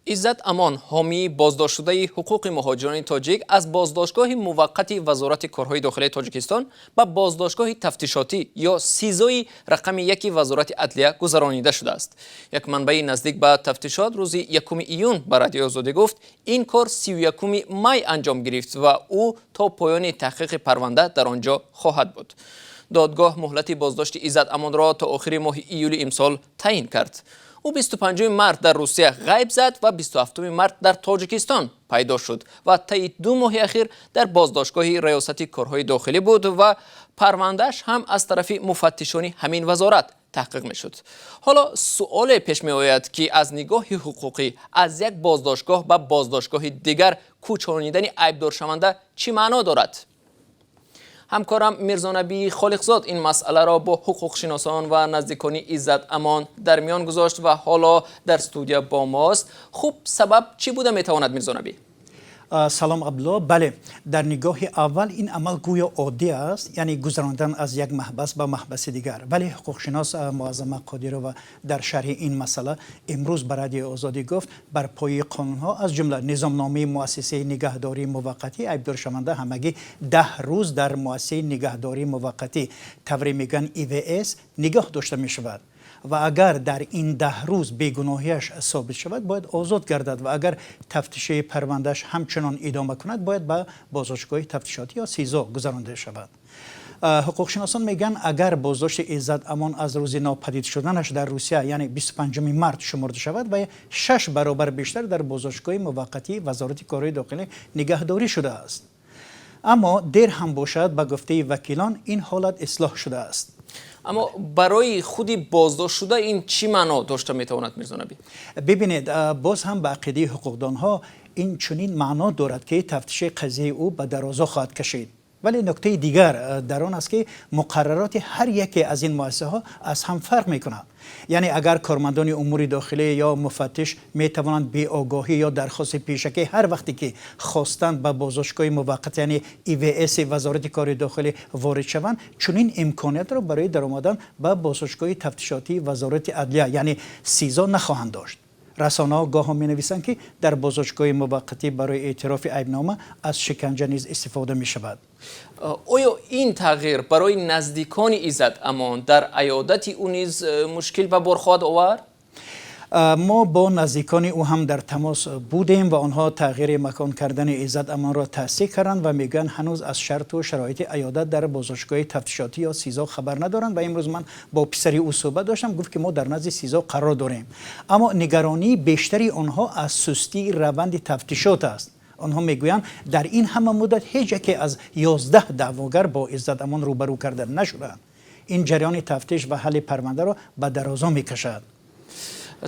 Иззат Амон, ҳомии боздоштшудаи ҳуқуқи муҳоҷирони тоҷик, аз боздоштгоҳи муваққати Вазорати корҳои дохилии Тоҷикистон ба боздоштгоҳи тафтишотӣ ё СИЗОи рақами 1 Вазорати адлия гузаронида шудааст. Як манбаи наздик ба тафтишот рӯзи 1 июн ба Радиои Озодӣ гуфт, ин кор 31 май анҷом гирифт ва ӯ то поёни таҳқиқи парванда дар он ҷо хоҳад буд. Додгоҳ муҳлати боздошти Иззат Амонро то охири моҳи июли имсол таъин кард. Ӯ 25 март дар Русия ғайб зад ва 27 март дар Тоҷикистон пайдо шуд ва таи 2 моҳи ахир дар боздоштгоҳи Раёсати корҳои дохилӣ буд ва парвандааш ҳам аз тарафи муфаттишони ҳамин вазорат таҳқиқ мешуд. Ҳоло суоле пеш меояд, ки аз нигоҳи ҳуқуқӣ аз як боздоштгоҳ ба боздоштгоҳи дигар кӯчонидани айбдоршаванда чӣ маъно дорад? Ҳамкорам Мирзонабӣ Холиқзод ин масъаларо бо ҳуқуқшиносон ва наздикони Иззат Амон дар миён гузошт ва ҳоло дар студия бо мост. Хуб, сабаб чӣ буда метавонад, Мирзонабӣ? Салом, Абдулло. Бале, дар нигоҳи аввал ин амал гӯё оддӣ аст, яъне гузаронидан аз як маҳбас ба маҳбаси дигар. Вале ҳуқуқшинос Муаззама Қодирова дар шарҳи ин масъала имрӯз ба Радиои Озодӣ гуфт, бар пояи қонунҳо, аз ҷумла низомномаи муассисаи нигаҳдории муваққатӣ, айбдоршаванда ҳамагӣ 10 рӯз дар муассисаи нигаҳдории муваққатӣ, тавре мегӯянд ИВС, нигоҳ дошта мешавад ва агар дар ин 10 рӯз бегуноҳиаш собит шавад, бояд озод гардад ва агар тафтиши парвандааш ҳамчунон идома кунад, бояд ба боздоштгоҳи тафтишотӣ ё СИЗО гузаронида шавад. Ҳуқуқшиносон мегӯянд, агар боздошти Иззат Амон аз рӯзи нопадид шуданаш дар Русия, яъне 25 март шумурда шавад, ва шаш баробар бештар дар боздоштгоҳи муваққатии Вазорати корҳои дохилӣ нигаҳдорӣ шудааст. Аммо дер ҳам бошад, ба гуфтаи вакилон, ин ҳолат ислоҳ шудааст. Аммо барои худи боздоштшуда ин чӣ маъно дошта метавонад, Мирзонабӣ? Бибинед, боз ҳам ба ақидаи ҳуқуқдонҳо ин чунин маъно дорад, ки тафтиши қазияи ӯ ба дарозо хоҳад кашид. Вале нуктаи дигар дар он аст, ки муқаррароти ҳар яке аз ин муассисаҳо аз ҳам фарқ мекунад. Яъне агар кормандони умури дохилӣ ё муфаттиш метавонанд беогоҳӣ ё дархости пешакӣ ҳар вақте ки хостанд ба боздоштгоҳи муваққат, яъне ИВС Вазорати кори дохилӣ ворид шаванд, чунин имкониятро барои даромадан ба боздоштгоҳи тафтишотии Вазорати адлия, яъне СИЗО, нахоҳанд дошт. Расонаҳо гоҳо менависанд, ки дар боздоштгоҳи муваққатӣ барои эътирофи айбнома аз шиканҷа низ истифода мешавад. Оё ин тағйир барои наздикони Иззат Амон дар аёдати ӯ низ мушкил ба бор хоҳад овард? Мо бо наздикони ӯ ҳам дар тамос будем ва онҳо тағйири макон кардани Иззат Амонро тасдиқ карданд ва мегӯянд, ҳанӯз аз шарту шароити аёдат дар боздоштгоҳи тафтишотӣ ё СИЗО хабар надоранд. Ва имрӯз ман бо писари ӯ суҳбат доштам, гуфт, ки мо дар назди СИЗО қарор дорем. Аммо нигаронии бештари онҳо аз сустии раванди тафтишот аст. Онҳо мегӯянд, дар ин ҳама муддат ҳеҷ яке аз 11 даъвогар бо Иззат Амон рӯбарӯ карда нашуданд. Ин ҷараёни тафтиш ва ҳалли парвандаро ба дарозо мекашад.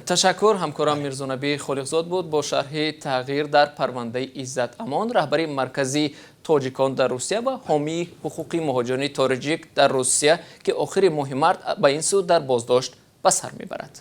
Ташаккур. Ҳамкорам Мирзонабӣ Холиқзод буд бо шарҳи тағйир дар парвандаи Иззат Амон, раҳбари Маркази тоҷикон дар Русия ва ҳомии ҳуқуқи муҳоҷирони тоҷик дар Русия, ки охири моҳи март ба ин сӯ дар боздошт ба сар мебарад.